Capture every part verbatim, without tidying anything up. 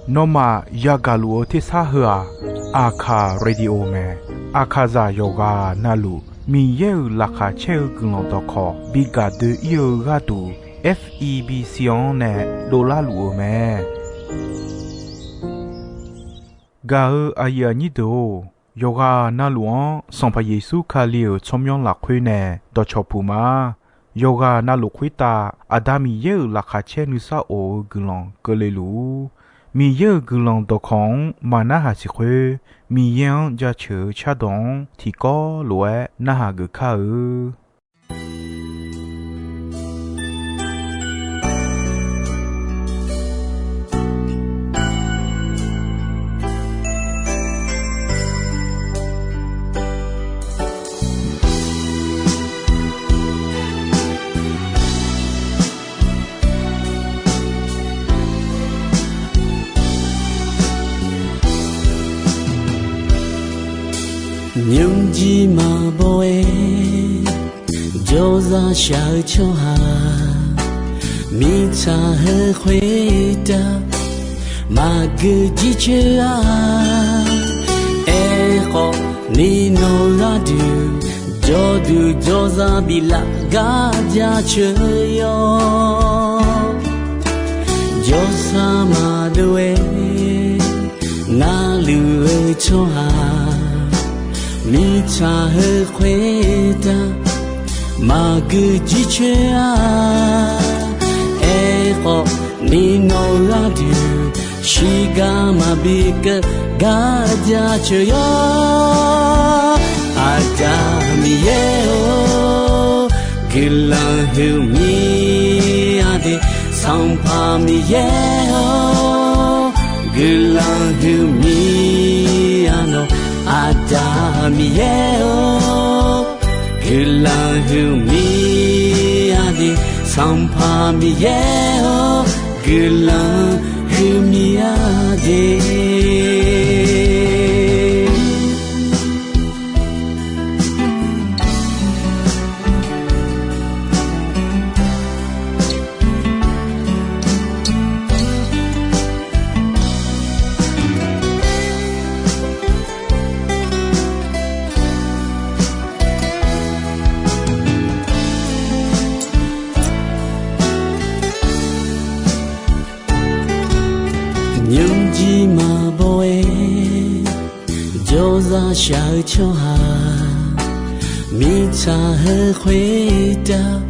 Nawmaf yagaq luf-eu tersar heu-aq, Aqkaq Radio mae. Aqkaqzaq yawqghaq navluf Miqyaer-euq laqkhaq caer-eu guiqlanq dawqkawq bi gaq doe-ir-eu gharduq, F E B C-anr nae dovlar luf-eu mae. Gaq-eu aqyuif aqnyir deuq-or, yawqghaq navluf-anr Sanqpaq Yeqsur Kali-euq tsawrmyanr lafkhoer nae dawqcawq puq ma. Yawqghaq navluf khoertav Aqda Miqyaer-euq laqkhaq caer nuisar of-eu guiqlanq keuvle luf-ur. Miqyaer-euq guiqlanq dawqkawq-anr maqnarhaq siq khoer, Miqyaer-anr jaceuq-eu cardawq-anr tiqkawv lof-aer narhaq geuf kar-eu. Nymrjir maqbaw-aer jawrzaq shaq-eu tsawrhaq, mirtsaq heu khoertav maqgeu jircoer-a. Aerkhawf, ni nawq gharduq jawrduq jawrzaq biflaf gar jaceuq yawr. Jawrsar maqdov-aer narluf-eu tsawrhaq, mirtsaq heu khoertav maqgeu jircoer-a. Aerkhawf, ni nawq gharduq shiqgar maqbi keuv gar jaceuq yawr. Aqda Miqyaer-or, guiqlanq huiqmir-a de. Sanqpaq Miqyaer-or, guiqlanq huiqmir-a nawq. Aqda Miqyaer-or, guiqlanq huiqmir-a de. Sanqpaq Miqyaer-or, guiqlanq huiqmir-a de. Nymrjir maqbaw-aer jawrzaq shaq-eu tsawrhaq, mirtsaq heu khoertav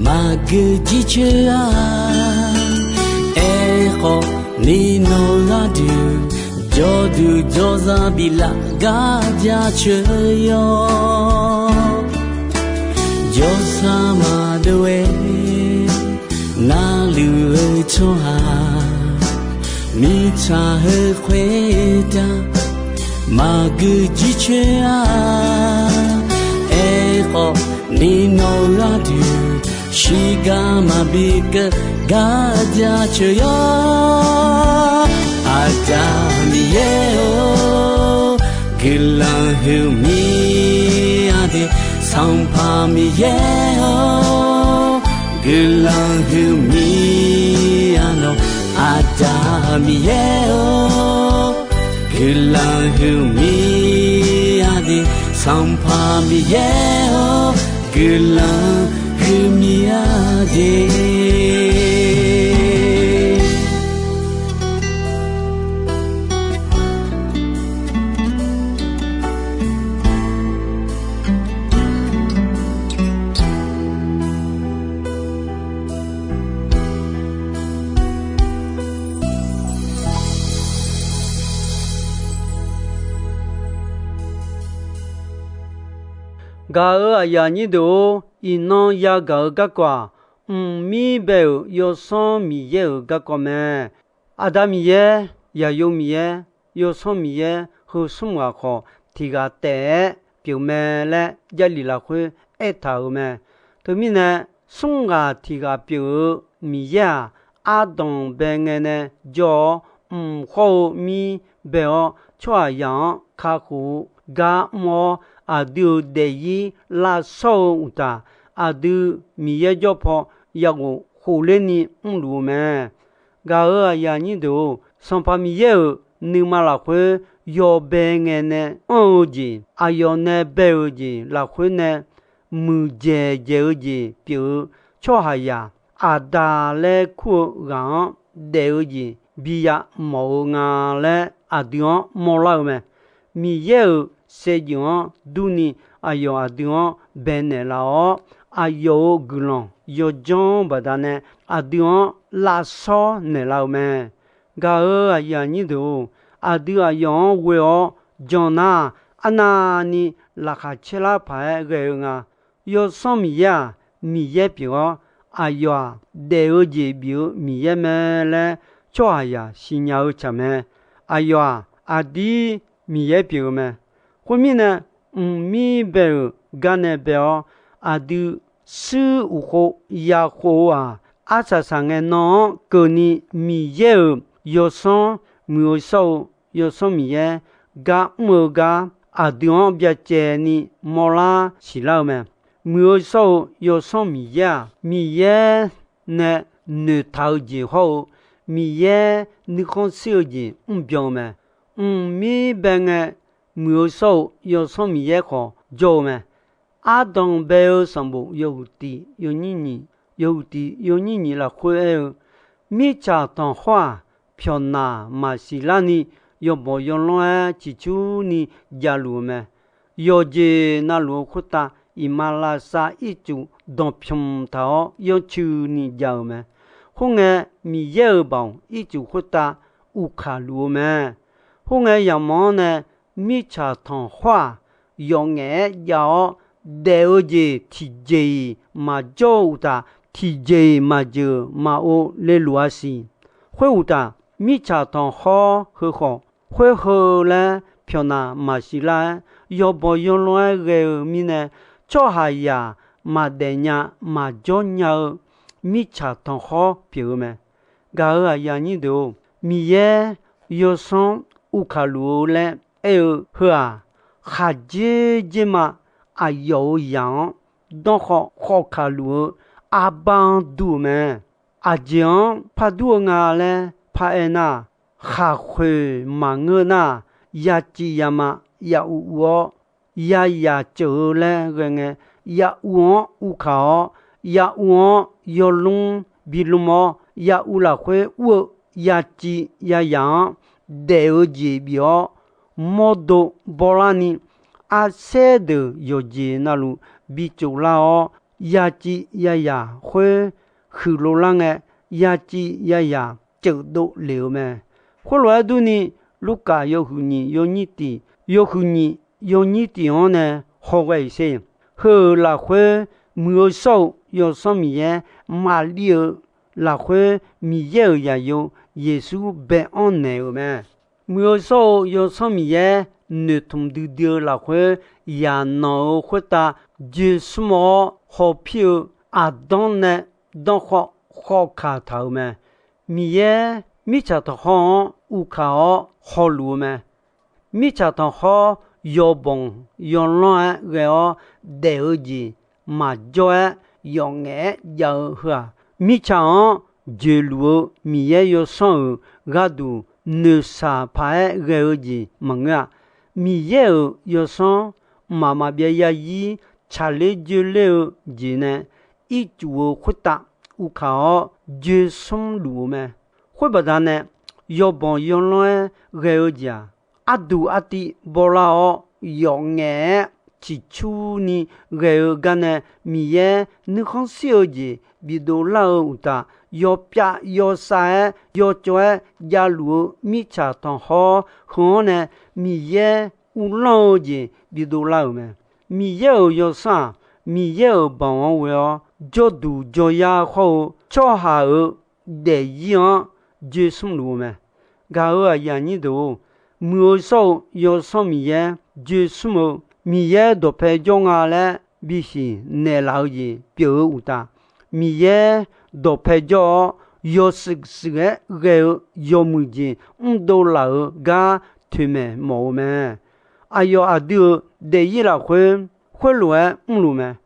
maqgeu jircoer-a. Aerkhawf, ni nawq gharduq jawrduq jawrzaq biflaf gar jaceuq yawr. Jawrsar maqdov-aer narluf-eu tsawrhaq, mirtsaq heu khoertav maqgeu jircoer-a. Aerkhawf, ni nawq gharduq shiqgar maqbi keuv gar jaceuq yawr. Aqda Miqyaer-or, guiqlanq huiqmir-a de. Sanqpaq Miqyaer-or, guiqlanq huiqmir-a nawq. Aqda Miqyaer-or, guiqlanq huiqmir-a de. Sanqpaq Miqyaer-or, guiqlanq huiqmir-a de. Gaq-euq aqyuif aqnyir deuq-or, iqnan yagaq-eu garkawv-aq, mqmir bae-euq Yawsanr Miqyaer-euq garkawv mae. Aqda Miqyaer, Zaqyo Miqyaer, Yawsanr Miqyaer heu smr ghaq khawf tiq ghaq taef-aer pyeuf mae laer Jarlif lafkhoer aertaq-euq mae. Teumirnae, smr ghaq tiq ghaq pyeuf-eu Miqyaer-aq, ardanq bae ngae nae jawr-awr, mq khawr-eu mir bae-awr, tsawrhaqzaq-anr kakhof-eu gar mr-awr, aqdui-euq daefzir lavshawr-eu uqtaf, aqdui Miqyaer jawr paw yaghof khofler ni mrluf-eu mae. Gaq-euq aqyuif aqnyir deuq-or, Sanqpaq Miqyaer-euq nuima lafkhoer yawbae ngae nae anr-eu jeq, aqyawf nae bae-euq jeq lafkhoer nae muiqdzaeq dzaeq-eu jeq pyeuf-eu tsawrhaqzaq, Aqda laer kur-eu ghaq-anr daef-eu jeq bi yamawf-eu nga laer aqdui-anr mawrlar-eu mae. Miqyaer-euq saevdzeuf-anr durni aqyawf aqdui-anr baenaeq laf-awr, aqyawf-euq guiqlanq yawdzanr baqdanae aqdui-anr lavshawr naeqlaf-eu mae. Gaq-euq aqyuif aqnyir deuq-or, aqdui aqyawf-anr ghoe-awr jan nar, arnavni laqkhaq caerlar paq-aer ghae-eu nga. Yawsanr Miqyaer-aq, Miqyaer pyeuf-awr, aqyawf-aq, daef-eu jeq bif-eu Miqyaer mae laer tsawrhaqzaq siqnya-eu tsaq mae. Aqyawf-aq, aqdir Miqyaer pyeuf-eu mae. Khoermirnae, mqmir bae-euq gar nae bae-awr, aqdui shuir uqkhov ya khov-eu-aq, arsaq saqngae nan-anr keuvni Miqyaer-euq Yawsanr, muiq-eu shawr-eu Yawsanr Miqyaer gar mr-eu gar aqdui-anr byacaevni mawrlar siqlar-eu mae. Muiq-eu shawr-eu Yawsanr Miqyaer-aq, Miqyaer nae noeqtaq-eu jeq hawr-eu, Miqyaer nuikhanr shir-eu jeq mrbyan-eu mae. Mqmir bae ngae, muiq-eu shawr-eu Yawsanr Miqyaer khawf jawr-eu mae. Ardanq bae-eu sanqbof yawhuiq tiq yawnyir nyiq, yawhuiq tiq yawnyir nyiq lafkhoer aer-eu, mirtsaq tanqkhawr-aq, pyawqnaq maqsiq larni, yawbawq yawlanr-aer ciqcurni javluf-eu mae. Yawqjeq navluf-eu khoertav, iqmalavshav ircuf danqpymq taq-awr yanrcuini jav-euq mae. Khoerngae, Miqyaer-euq baoq ircuf khoertav uqkaq luf-eu mae. Khoerngae, yamq-anr nae mirtsaq tanqkhawr-aq, yawf ngaef-aer jav-awr, daef-eu jeq tiqjeq-iq maqjawr-eu uqtaf, tiqjeq-iq maqjeuq maqov le luf-a siq. Khoeruqtaf, mirtsaq tanqkhawr heu khawf, khoer heu laer pyawqnaq maqsiq lar-aer, yawbawq yawlanr-aer ghae-eu mirnae, tsawrhaqzaq maqdaef nya maqjawr nya-eu mirtsaq tanqkhawr pyeuf-eu mae. Gaq-euq aqyuif aqnyir deuq-or, Miqyaer Yawsanr uqkaq luf-eu laer aer-eu heu-aq, khaqdzer dzer ma aqyawf-euq zaq-anr danrkhawv khawf kaq luf-eu arbar-anr dur-eu mae. Aqjeq-anr par dur-eu nga laer paraer nar, khaqkhoeq maqngeur nar, yaciv yama ya uv uv-awr, yazaq ceuq-eu laer ghae ngae, ya uv-anr uvkaq-awr, ya uv-anr yawlmr bi lmr-awr, ya uv lafkhoer ur-eu yaciv yazaq-anr daef-eu jeq bif-awr, mawrdo bawrlarni, arsaer deuq yawqjeq navluf bi tsoflar-awr, yaciv yazaq khoer huiqlo lar ngae, yaciv yazaq ceufdov lef-eu mae. Khoerlof-aer durni, Lurkaf yawhuiq nyiq yawnyir tiq, yawhuiq nyiq yawnyir tiq-anr nae hawghae-iq sher. Heu-euq lafkhoer, muiq-eu shawr-eu Yawsanr Miqyaer, Maqlir-eu lafkhoer, Miqyaer-euq zaqyo Yeqsur bae-anr naeq-euq mae. Muiq-eu shawr-eu Yawsanr Miqyaer noeqtmq duidui-eu lafkhoer, yaqnanq-euq khoertav joesmr-awr hawpir-eu aqdanr nae danrkhawv khawf kaq taq-euq mae. Miqyaer mirtsaq tanqkhawr-anr uvkaq-awr hawluf-eu mae. Mirtsaq tanqkhawr yawbanq yawlanr-aer ghae-awr daef-eu jeq maqjawr-aer yawf ngaef-aer jav-eu heu-aq, mirtsaq-anr joeqluf-eu Miqyaer Yawsanr-euq gharduq noeqshaq paq-aer ghae-eu jeq maqngeur-a. Miqyaer-euq Yawsanr mqmaq maqbyav zarzir tsaqler joerler-eu jeq nae ircuf-eu khoertav uvkaq-awr joesmr luf-eu mae. Khoer baqdanae, yawbanq yawlanr-aer ghae-eu jeq-aq, arduq artiv bawrlar-awr yawf ngaef-aer ciqcurni ghae-eu gar nae Miqyaer nuikhanr shir-eu jeq bidov lar-eu uqtaf, yawpyav yawsav-aer yawcawv-aer javluf-eu mirtsaq tanqkhawr heu-anr nae Miqyaer uvlanr-eu jeq bidov lar-euq mae. Miqyaer-euq Yawsanr-aq, Miqyaer-euq banq-anr ghoe-awr jawrduq jawryar khawr-eu tsawrhaq-euq daefzir-anr joesmr luf-eu mae. Gaq-euq aqyuif aqnyir deuq-or, muiq-eu shawr-eu Yawsanr Miqyaer joesmr-eu, Miqyaer dawqpae jawr nga laer bisiq naeqlaf-eu jeq pyeuf-eu uqtaf, Miqyaer dawqpae jawr-awr yawshuif shuif-aer ghae-eu yawmuiq jeq mrdov laf-euq gar toeqmaeq mawf-eu mae. Aqyawf aqdui-euq daefzir lafkhoer khoerlof-aer mrluf mae.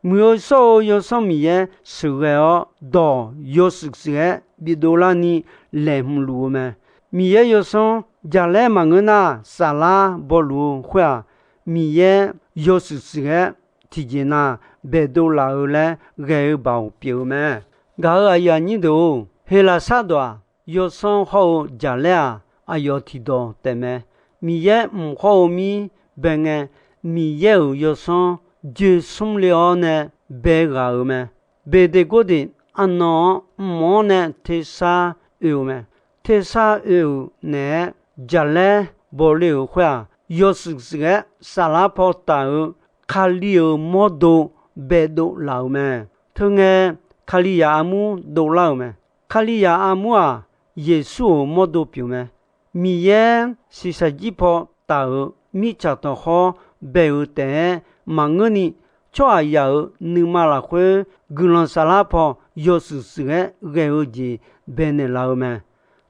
Muiq-eu shawr-eu Yawsanr Miqyaer sheuqghae-awr, dawq yawshuif shuif-aer bidov larni laeqhmq luf-eu mae. Miqyaer Yawsanr jaqlaer maqngeur nar, saflar bawluf-eu khoer-aq, Miqyaer yawshuif shuif-aer tiqjeq na baedov laf-eu laer ghae-eu baoq pyeuf-eu mae. Gaq-euq aqyuif aqnyir deuq-or, Heqlaqsar dawq-aq, yawsanr hawr-eu jaqlaer-aq, aqyawf tiqdawq taefmae. Miqyaer mq hawr-eu mir bae ngae, Miqyaer-euq yawsanr joe smr le-awr nae bae ghaq-euq mae. Beqdeqgordeq arnan-anr mq-anr nae tersar oe-eu mae. Tersar oe-euq naeq-aer jaqlaer baw le-euq khoer-aq, yawshuif shuif-aer saflar paw taf-eu Kali-euq mawrdo baedov laf-euq mae. Teungae, Kalizaq armur dovlar-euq mae. Kalizaq armur-aq, Yeqsur-euq mawrdo pyeuf mae. Miqyaer shiqshaq jir paw taf-euq mirtsaq tanqkhawr bae-eu taef-aer maqngeurni, tsawrhaqzaq-euq nuima lafkhoer guiqlanq saflar paw yawshuif shuif-aer ghae-eu jeq baenaeq laf-eu mae.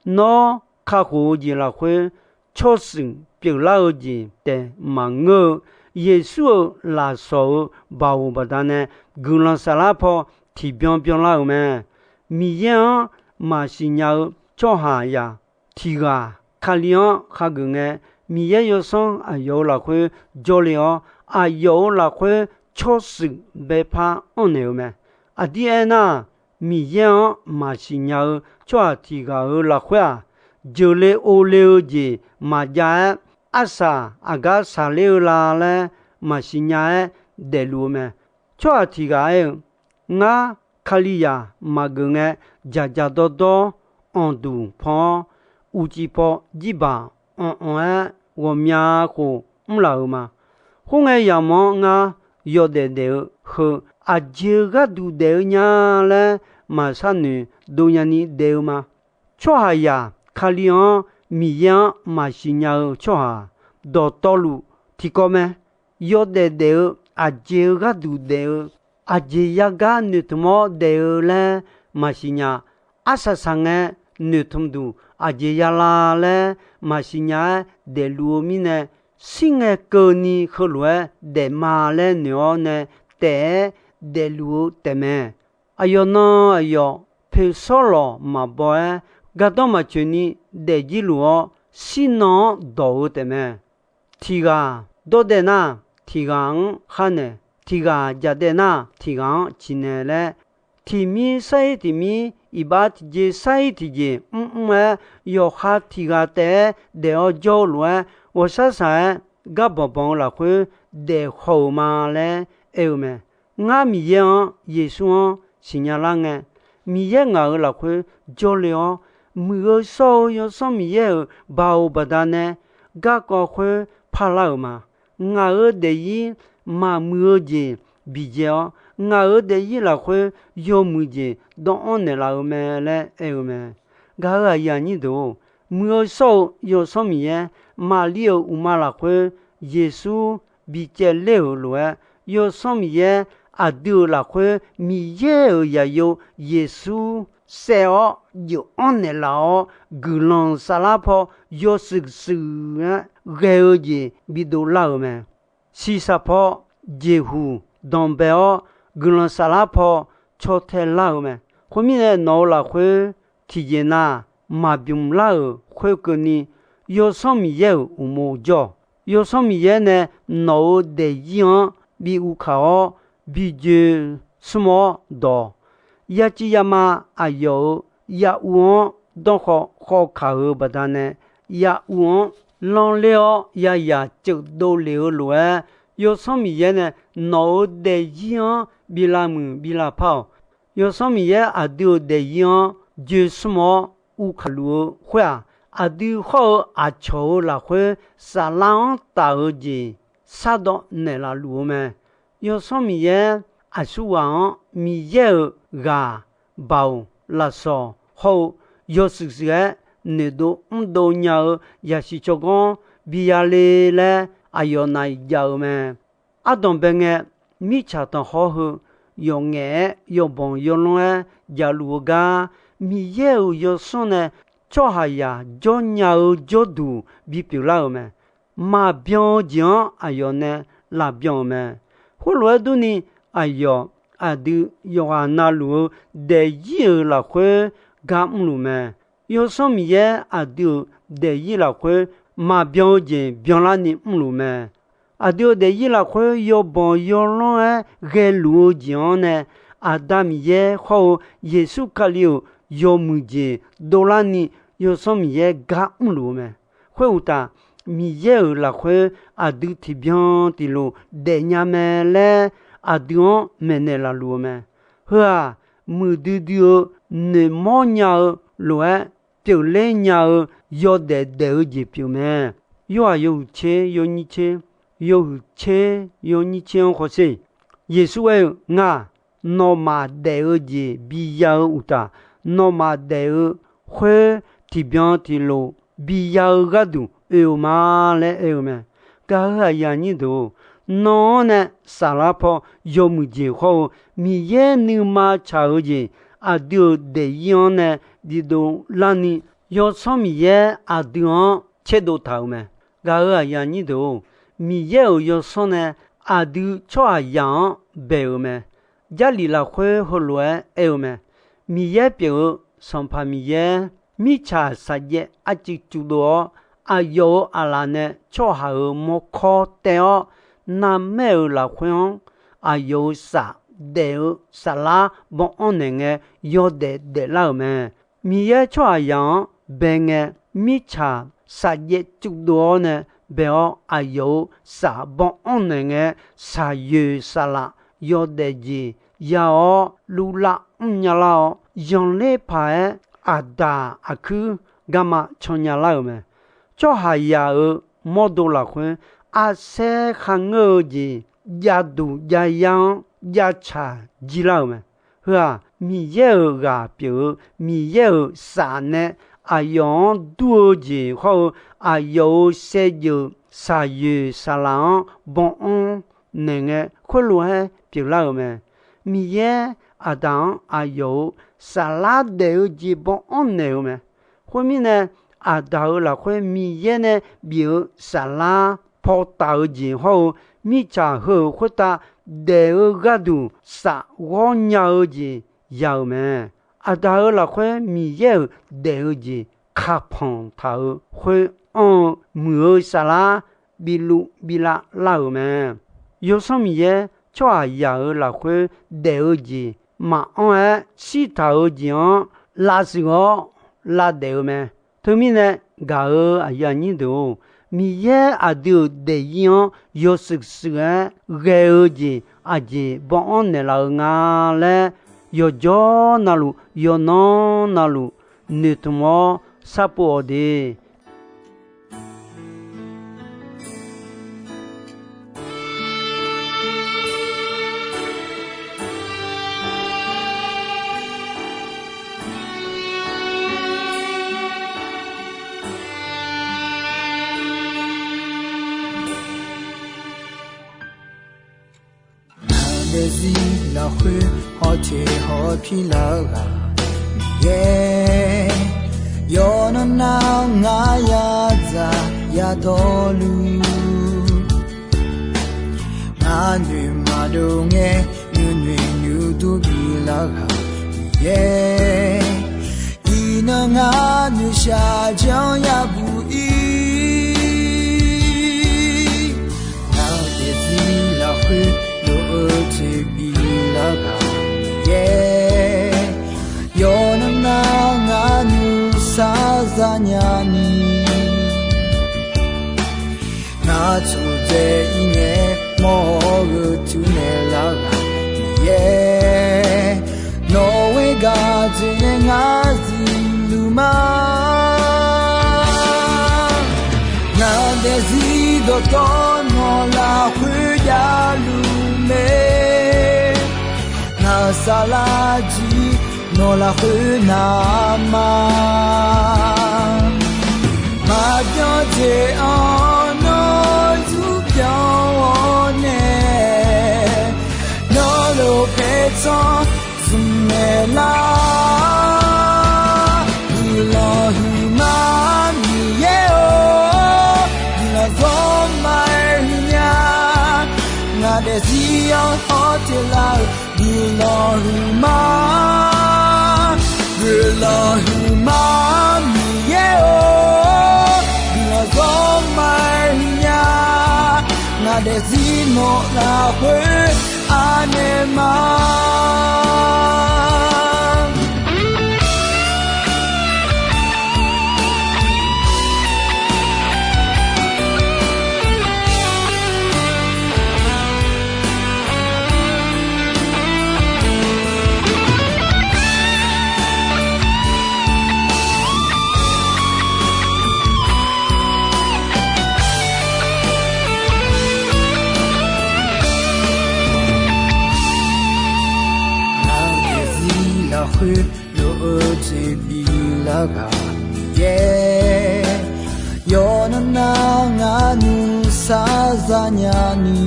Nawr, kakhof-eu jeq lafkhoer tsawrshuif pyeuflar-eu jeq taef maqngeur-eu, Yeqsur-euq lafsawq-euq baoq baqdanae guiqlanq saflar paw tiqbyan byanlar-euq mae. Miqyaer-anr maqsiq nya-eu tsawrhaqzaq tiq ghaq Kali-anr hageuf ngae, Miqyaer yawsanr aqyawf-euq lafkhoer jawrle-awr, aqyawf-euq lafkhoer tsawrshuif baepar anrnaeq-eu mae. Aqdir aernar, Miqyaer-anr maqsiq nya-eu tsawrhaq tiq ghaq-euq lafkhoer-aq, jeuqle ovle-eu jeq maqjav-aer, arsaq aqgar saqler-eu la laer maqsiq nya-aer daefluf-eu mae. Tsawrhaq tiq ghaq aer-eu, Ngar, Kalizaq maqgeuf ngae, dzaqdzaq dawrdawr anqduq pan-awr, uqcif paw jirbaq anq-anq-aer ghawqmya khof mrlaf-euq ma. Khoerngae, yamq-anr ngar yawdaef daef-eu heu aqjeq-eu gharduq daef-eu nya laer maqshar noeq dov nyani daef-eu ma. Tsawrhaqzaq Kali-anr Miqyaer-anr maqsiq nya-eu tsawrhaq dawqtawvluf tiqkawv mae. Yawdaef daef-eu aqjeq-eu gharduq daef-eu, aqjeq yagar noeqtmq-awr daef-eu laer maqsiq nya. Arsaq saqngae noeqtmq duq aqjeq ya la laer maqsiq nya-aer daefluf-eu mirnae, shirngae keuvni heulof-aer daef ma laer noeq-awr nae taef-aer daefluf-eu taefmae. Aqyawf nan aqyawf poeqsawr lawq maqbaw-aer, gardanr maqtsoeqni daefjir luf-awr, shirnan-anr dawq-eu taefmae. Tiq ghaq dawrdaev nar, tiq ghaq-anr khar naeq, tiq ghaq jaqdaev nar, tiq ghaq-anr ciqnaeq laer, tiq mir sar-ir tiq mir, iqbax tiqjeq sar-ir tiqjeq mrmr-aer, yawqha tiq ghaq taef-aer daef-awr jawr-eu lof-aer, ghawqshar shaq-aer gar banqbanq-eu lafkhoer daef haw-euq ma laer aer-eu mae. Ngar Miqyaer-anr, Yeqsur-anr siqnya lar ngae, Miqyaer ngaq-euq lafkhoer jawrle-awr, muiq-eu shawr-eu Yawsanr Miqyaer-euq baoq baqdanae garkawv khoer parlar-euq ma. Ngaq-euq daefzir maqmuiq-eu jeq biqjaev-awr, ngaq-euq daefzir lafkhoer yawmuiq jeq dawvanr naeqlaf-eu mae laer aer-eu mae. Gaq-euq aqyuif aqnyir deuq-or, muiq-eu shawr-eu Yawsanr Miqyaer, Maqlir-euq uqma lafkhoer Yeqsur bicaevler-euq lof-aer, Yawsanr Miqyaer aqdui-euq lafkhoer Miqyaer-euq zaqyo Yeqsur saev-awr jeuf-anr naeqlaf-awr, guiqlanq saflar paw yawshuif shuif-aer ghae-eu jeq bidov lar-euq mae. Shiqshaq paw jeqhuq danqbae-awr, guiqlanq saflar paw caw tae lar-eu mae. Khoermirnae, nawq-euq lafkhoer tiqjeq nav maqbymq lar-euq khoerkeuvni, Yawsanr Miqyaer-euq uqmov jawr-awq. Yawsanr Miqyaer nae nawq-euq daefzir-anr bi uvkaq-awr, bi joe smr-awr dawq-awq. Yaciv yama aqyawf-euq yaur-anr danrkhawv khawv kaq-euq baqdanae, yaur-anr lanrler-awr yazaq ceuf dovlef-eu lof-aer, Yawsanr Miqyaer nae nawq-euq daefzir-anr bi lavmuiq bi lavpar-awq. Yawsanr Miqyaer aqdui-euq daefzir-anr joe smr-awr uvkaq luf-eu khoer-aq, aqdui hawr-eu aqcawq-euq lafkhoer saflar-anr taf-eu jeq shardawv naeqlaf luf-eu mae. Yawsanr Miqyaer aqsurghaq-anr Miqyaer-euq ghaq, baoq, lafsawq hawr-eu yawshuif shuif-aer noeqdov mrdov nya-eu yasiq tsawrganr bi yale laer aqyawf naeq jav-eu mae. Ardanqbae ngae, mirtsaq tanqkhawr heu yawqngaef-aer yawbanq yawlanr-aer javluf-eu gar, Miqyaer-euq Yawsanr nae tsawrhaqzaq jawrnya-eu jawrduq bipyeuf lar-euq mae. Maqbyan-eu jeq-anr aqyawf nae laf byan-euq mae. Khoerlof-aer durni, aqyawf aqdui yawqghaq navluf-eu daefzir-euq lafkhoer gar mrluf mae. Yawsanr Miqyaer aqdui-euq daefzir lafkhoer maqbyan-eu jeq byanlarni mrluf mae. Aqdui-euq daefzir lafkhoer yawbanq yawlanr-aer ghaeluf-eu jeq-anr nae, Aqda Miqyaer khawr-eu Yeqsur Kali-euq yawmuiq jeq dovlarni Yawsanr Miqyaer gar mrluf-eu mae. Khoeruqtaf, Miqyaer-euq lafkhoer aqdui tiqbyan tiqlof daefnya mae laer aqdui-anr maeqnaeq laf luf-eu mae. Heu-aq, muiqdui dui-eu noeqmawr nya-eu lof-aer pyeufler nya-eu yawdaef daef-eu jeq pyeuf mae. Yorhaq yawhuiq tser yawnyir tser, yawhuiq tser yawnyir tser-anr hawsher. Yeqsur aer-eu, Ngaq, nawmaf daef-eu jeq biya-eu uqtaf, nawmaf daef-eu khoer tiqbyan tiqlof biya-eu gharduq oe-eu ma laer aer-eu mae. Gaq-euq aqyuif aqnyir deuq-or, nan-anr nae saflar paw yawmuiq jeq khawr-eu Miqyaer nuima tsaq-eu jeq aqdui-euq daefzir-anr nae bidov larni, Yawsanr Miqyaer aqdui-anr tserdov taq-euq mae. Gaq-euq aqyuif aqnyir deuq-or, Miqyaer-euq Yawsanr nae aqdui tsawrhaqzaq-anr bae-euq mae. Jarlif lafkhoer heulof-aer aer-eu mae. Miqyaer pyeuf-eu Sanqpaq Miqyaer, mirtsaq saqjaev arcuiv cuvdov-awr, aqyawf-euq aqlaf nae tsawrhaq-euq mawrkawr taev-awr, narmaer-euq lafkhoer-anr aqyawf-euq saf daef-eu saflar baw-anr naeq ngae, yawdaef daeflar-euq mae. Miqyaer tsawrhaqzaq-anr bae ngae, mirtsaq saqjaev cuvdov-awr nae bae-awr, aqyawf-euq saf baw-anr naeq ngae, saqyoeq saqlaf yawdaef jeq ya-awr, luvlav mrnya lar-awr, yanqler paq-aer aqdaq aqkuir garma cannya lar-euq mae. Tsawrhaqzaq-euq mawrdo lafkhoer arsaer kharngeur-eu jeq javduq jav-anr javtsaq jir lar-euq mae. Heu-aq, Miqyaer-euq ghaq pyeuf-eu Miqyaer-euq saf nae aqyawf-anr dur-eu jeq hawr-eu, aqyawf-euq saevdzeuf saqyoeq saqlaf-anr baw-anr naeq ngae, khoerlof-aer pyeuflar-euq mae. Miqyaer aqdaq-anr aqyawf-euq saflar daef-eu jeq baw-anr naeq-eu mae. Khoermirnae, aqdaq-euq lafkhoer Miqyaer nae bif-eu saflar paw taf-eu jeq hawr-eu, mirtsaq heu-euq khoertav daef-eu gharduq saf ghawr nya-eu jeq ya-euq mae. Aqdaq-euq lafkhoer Miqyaer-euq daef-eu jeq kaqpanq taq-euq khoer anr-eu muiq-eu saflar biluv bilav lar-euq mae. Yawsanr Miqyaer tsawrhaqzaq-euq lafkhoer daef-eu jeq maqanr-aer shirtaq-eu jeq-anr lavshuif-awr lavdaef-eu mae. Teumirnae, gaq-euq aqyuif aqnyir deuq-or, Miqyaer aqdui-euq daefzir-anr yawshuif shuif-aer ghae-eu jeq aqjeq baw-anr naeqlaf-eu nga laer, yawqjawr navluf yawqnan navluf noeqtmq-awr sharpov-awq de. Ngaq daefzir lafkhoer hawteq hawpir lar-eu ghaq Miqyaer, yawqnan nar ngar yadzaq yadawrluf, ngar noeq maqdov ngae nuinoeq nuidur bilar ghaq Miqyaer, iqnan ngar noeqshaq janr yabuq ir. Ngaq daefzir lafkhoer lof-eu teqbi lar ghaq Miqyaer, yawqnan nar ngar nuisar zanya ni, ngar tsawqdzae ir ngae mawr-eu teunaeq lar ghaq Miqyaer, nawq-eu gaq dzoeqnae ngar zifluf ma. Ngaq daefzir dawqtawv nawq lafkhoer javluf mae. Ngaq-euq saflar jir nawq lafkhoer navma. Maqbyan jeq-anr nawr zurpyanq-awr nae, nawr lof paertsanr zmq naeq lar. Guiqlanq huiqma Miqyaer-or, guiqlanq dawqma-aer huiqnya. Ngaq daefzir-anr hawteq la Daefzir nawq lafkhoer anaeq ma. Ngaq daefzir lafkhoer lof-eu jeq biflar ghaq Miqyaer, yawqnan nar ngaq nuisar zanya ni,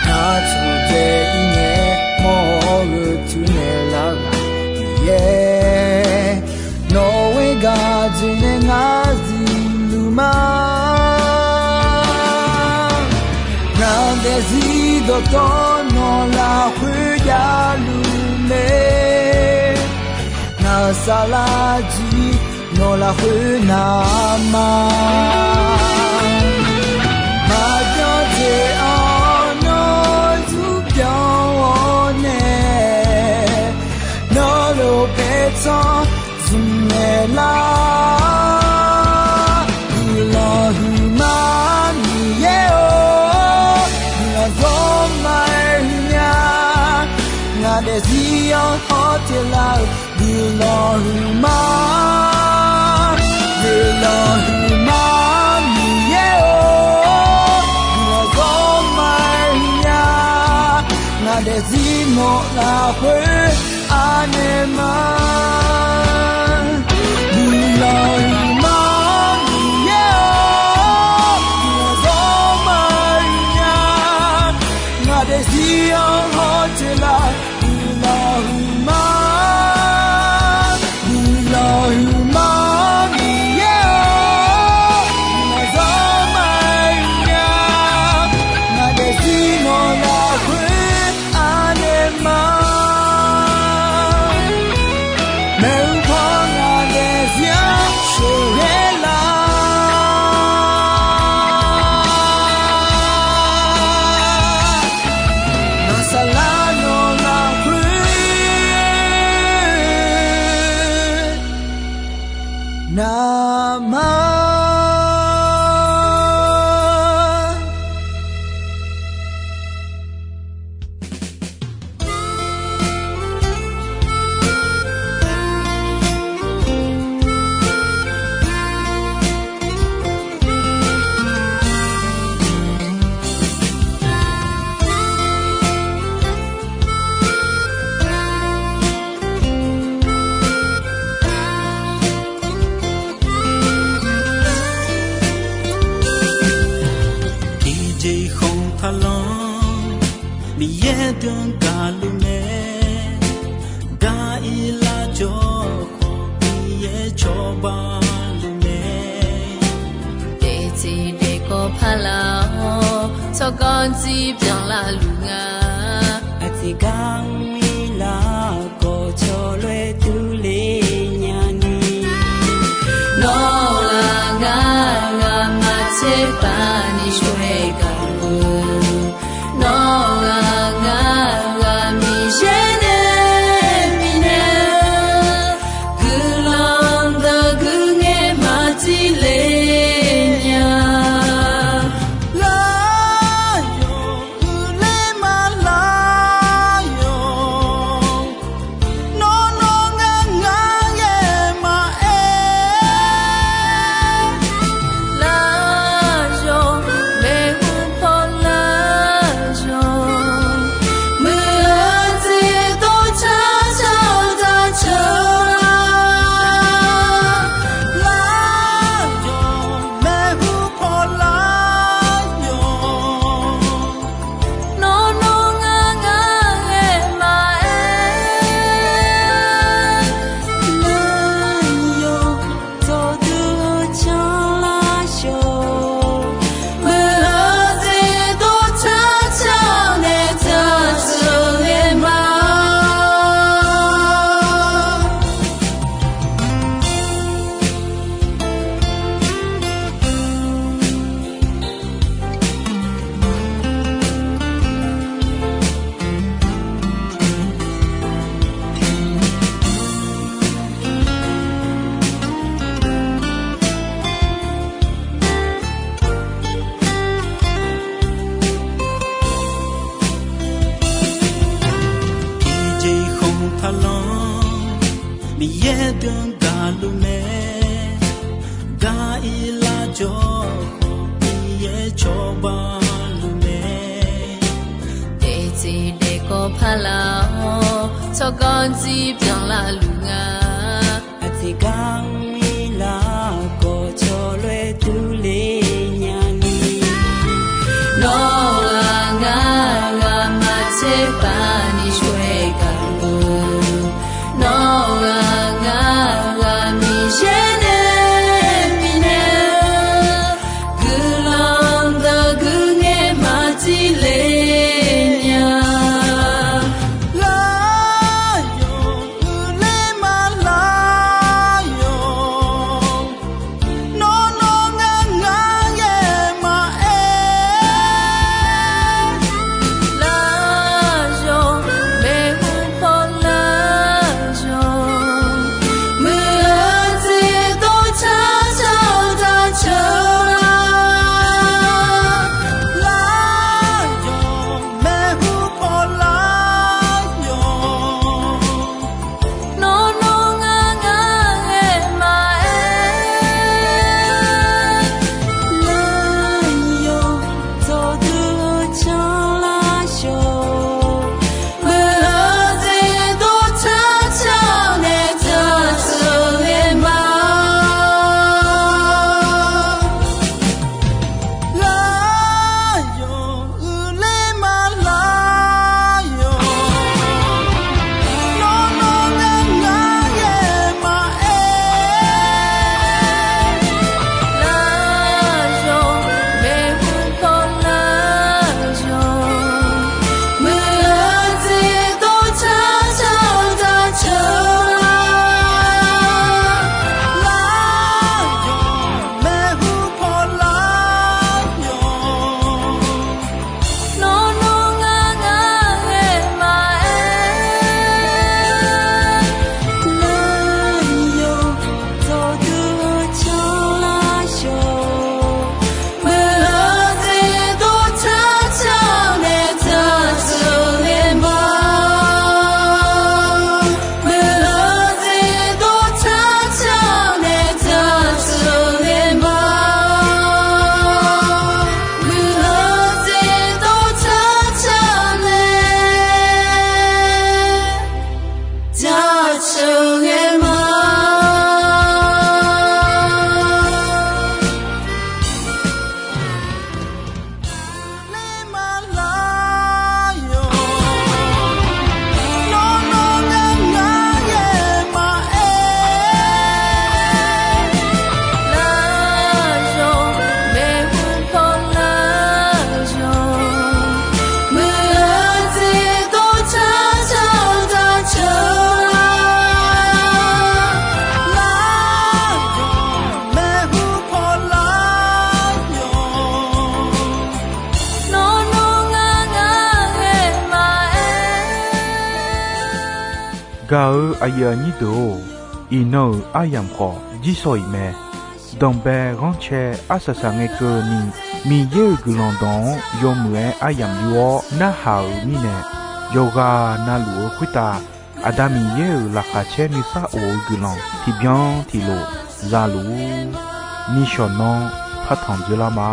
ngaq taqdaef-ir ngae mawr-eu tuinaeq lar ghaq Miqyaer, nawq-euq gaq jeq nae ngar zifluf ma. Ngaq daefzir dawqtawvluf nawq lafkhoer javluf mae. Ngaq-euq saflar jir nawq lafkhoer navma. Maqbyan jeq-anr nawr zurbyan-awr nae, nawr lof paertsanr zmq naeq lar. Guiqlanq huiqma Miqyaer-or, guiqlanq zawr ma-aer huiqnya. Ngaq daefzir-anr hawteq lar-euq guiqlanq huiqma. Guiqlanq huiqma Miqyaer-or, guiqlanq zawr ma-aer huiqnya. Ngaq daefzir nawq lafkhoer anaeq ma. Guiqlanq huiqma Miqyaer-or, guiqlanq zawr ma-aer huiqnya. Ngaq daefzir-anr hawteq lar guiqlanq huiqma. Guiqlanq huiqma Miqyaer-or, guiqlanq zawr ma-aer huiqnya. Ngaq daefzir nawq lafkhoer anaeq ma. Maeqhu paw ngaq daefzir-anr sheuqghae lar. Ngaq saflar nawq lafkhoer navma. Tiqjeq khanq taqlanr, Miqyaer deuq gaqluf mae. Gar-ir lar jawr khawf, Miqyaer cawba luf mae. Daefzir daefkawv paqlar-awr, tsawrganr jir byanlar luf nga. Aqjeq gar mr-ir lar khawf, cawloer durler nya ni. Nawr-aq ngar, ngar maqtser paq ni shawr-aer gaq-eu. Nawr-aq ngar, ngar Miqyaer nae bifnaeq-eu guiqlanq deuq guir ngae maqtser le nya. Lar yawq huiqler ma lar yawq. Nawr nawr ngar ngar ghae maqaer. Lar yawq maeqhu Miqyaer deuq gaqluf mae, gaq-ir lar jawr-awq, Miqyaer cawba luf mae. Daefzir daefkawv paq laf-awr, tsawrganr jir byanlar luf nga. Aqjeq gar-ir lar khawf, cawloer durler nya ni. Nawr-aq ngar ghaq maqtser paq ni coer gaq-eu, nawr-aq ngar ghaq Miqyaer nae bifnaeq-eu guiqlanq deuq guiqngaer maqtser le nya. Lar yawq uiqler ma lar yawq, nawr nawr ngar ngar ghae maqaer. Lar yawq, maeqhu paw lar yawq, muiq-eu jeq dov car car-eu daq ceuq lar. Lar yawq, maeqhu paw lar yawq, nawr nawr ngar ngar ghae maqaer. Lar yawq, dawqdui-eu canlar yawq, muiq-eu jeq dov car car-eu nae daq ceuq ghae ma. Lar yawq uiqler ma lar yawq, nawr nawr ngar ngar ghae maqaer. Lar yawq, maeqhu paw lar yawq, muiq-eu jeq dov car car-eu daq ceuq lar. Lar yawq, maeqhu paw lar yawq, nawr nawr ngar ngar ghae maqaer. Lar yawq, dawqdui-eu canlar yawq, muiq-eu jeq dov car car-eu nae daq ceuq ghae ma. Muiq-eu jeq dov car car-eu nae daq ceuq ghae ma. Muiq-eu jeq dov car car-eu nae daq ceuq ghae ma. Ler ma lar yawq, nawr nawr ngar ngar ghae maqaer. Lar yawq, maeqhu paw lar yawq, muiq-eu jeq dov car car-eu daq ceuq lar. Lar yawq, maeqhu paw lar yawq, nawr nawr ngar ngar ghae maqaer. Gaq-eu aqyuif aqnyir deuq-or, iqnan-euq aryamq khawf jirsawq iq mae. Danqbae ghanrcae arsaq saq ngae keuvni, Miqyaer-euq guiqlanq dawq-anr yawmuiq-aer aryamq yur-awr narhaq-euq mirnae, yawqghaq na luf-eu khoertav Aqda Miqyaer-euq laqkhaq caer nuisar of-eu guiqlanq tiqbyan tiqlof za luf-ur. Nishawq nanr partanq dzoerlar ma.